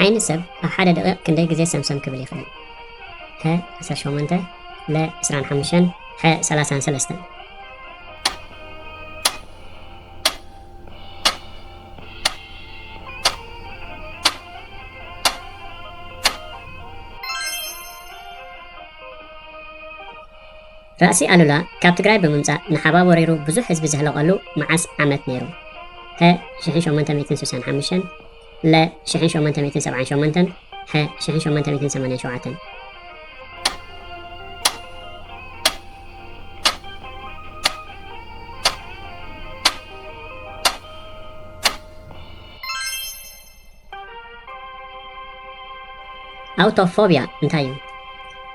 ዓይኒ ሰብ ኣብ ሓደ ደቂቕ ክንደይ ግዜ ሰምሰም ክብል ይኽእል? ሀ ዓሰርተ ሸሞንተ፣ ለ ዕስራን ሓሙሽተን፣ ሐ ሰላሳን ሰለስተን። ራእሲ ኣሉላ ካብ ትግራይ ብምምጻእ ንሓባብ ወሪሩ ብዙሕ ህዝቢ ዘህለቐሉ መዓስ ዓመት ነይሩ? ሀ ሽሕን ሸሞንተ ሚእትን ስሳን ሓሙሽተን፣ ለ ሽሕን ሸሞንተ ሚእትን ሰብዓን ሸሞንተን፣ ሐ ሽሕን ሸሞንተ ሚእትን ሰማንያን ሸውዓተን። ኣውቶፎብያ እንታይ እዩ?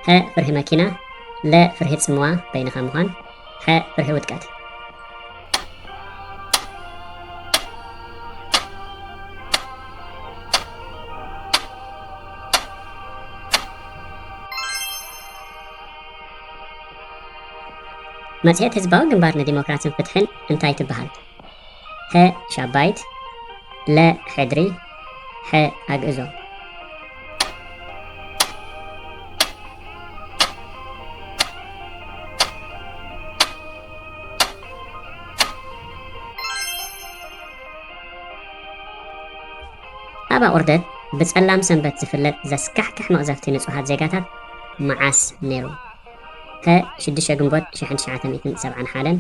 ሀ ፍርሂ መኪና፣ ለ ፍርሂ ጽምዋ በይንኻ ምዃን፣ ሐ ፍርሂ ውድቀት። መጽሔት ህዝባዊ ግንባር ንዲሞክራስን ፍትሕን እንታይ ትበሃል? ሀ ሻባይት፣ ለ ሕድሪ፣ ሐ ኣግእዞ። ኣብ ኣቑርደት ብጸላም ሰንበት ዝፍለጥ ዘስካሕክሕ መቕዘፍቲ ንጹሃት ዜጋታት መዓስ ነይሩ? ሀ ሽዱሽተ ግንቦት ሽሕን ትሽዓተ ሚእትን ሰብዓን ሓደን፣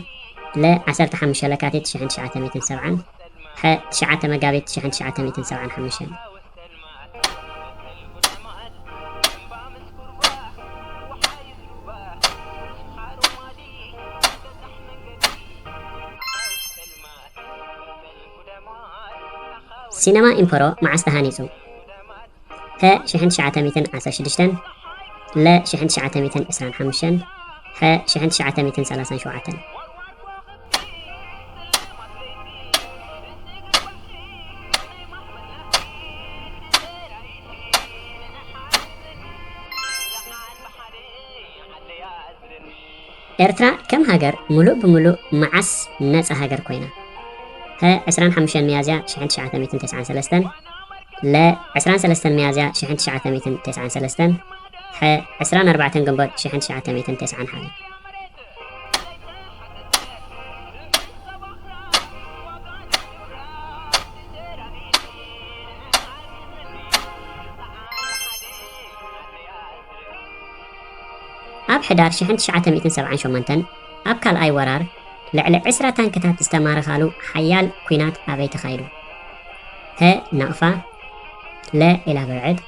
ለ ዓሰርተ ሓሙሽተ ለካቲት ሽሕን ትሽዓተ ሚእትን ሰብዓን፣ ሐ ትሽዓተ መጋቢት ሽሕን ትሽዓተ ሚእትን ሰብዓን ሓሙሽተን። ሲነማ ኢምፐሮ መዓስ ተሃኒጹ? ሀ ሽሕን ትሽዓተ ሚእትን ዓሰርተ ሽዱሽተን፣ ለ ሽሕን ትሽዓተ ሚእትን ዕስራን ሓሙሽተን፣ ሐ ሽሕን ትሽዓተ ሚእትን ሰላሳን ሸውዓተን። ኤርትራ ከም ሃገር ምሉእ ብምሉእ መዓስ ነጻ ሃገር ኮይና? ሀ ዕስራን ሓሙሽተን ሚያዝያ ሽሕን ትሽዓተ ሚእትን ተስዓን ሰለስተን፣ ለ ዕስራን ሰለስተን ሚያዝያ ሽሕን ትሽዓተ ሚእትን ተስዓን ሰለስተን፣ ሐ ዕስራን ኣርባዕተን ግንቦት ሽሕን ትሽዓተ ሚእትን ተስዓን ሓደን። ኣብ ሕዳር ሽሕን ትሽዓተ ሚእትን ሰብዓን ሸሞንተን ኣብ ካልኣይ ወራር ልዕሊ ዕስራ ታንክታት ዝተማረኻሉ ሓያል ኲናት ኣበይ ተኻይዱ? ሀ ናቕፋ፣ ለ ኢላብርዕድ፣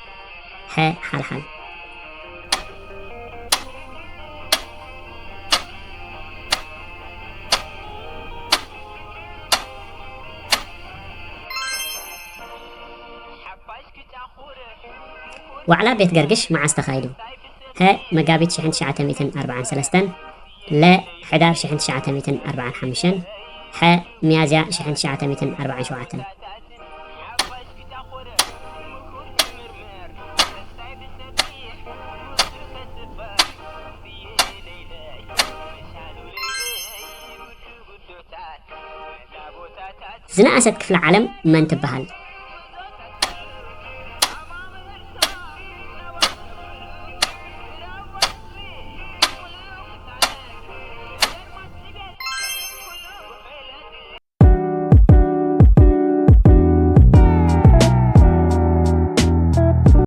ሐ ሓልሓል። ዋዕላ ቤት ገርግሽ መዓስ ተኻይዱ? ሀ መጋቢት ሽሕን ትሽዓተ ሚእትን ኣርባዓን ሰለስተን፣ ለ ሕዳር ሽሕን ትሽዓተ ሚእትን ኣርባዓን ሓሙሽተን፣ ሐ ሚያዝያ ሽሕን ትሽዓተ ሚእትን ኣርባዓን ሸውዓተን። ዝነኣሰት ክፍለ ዓለም መን ትበሃል?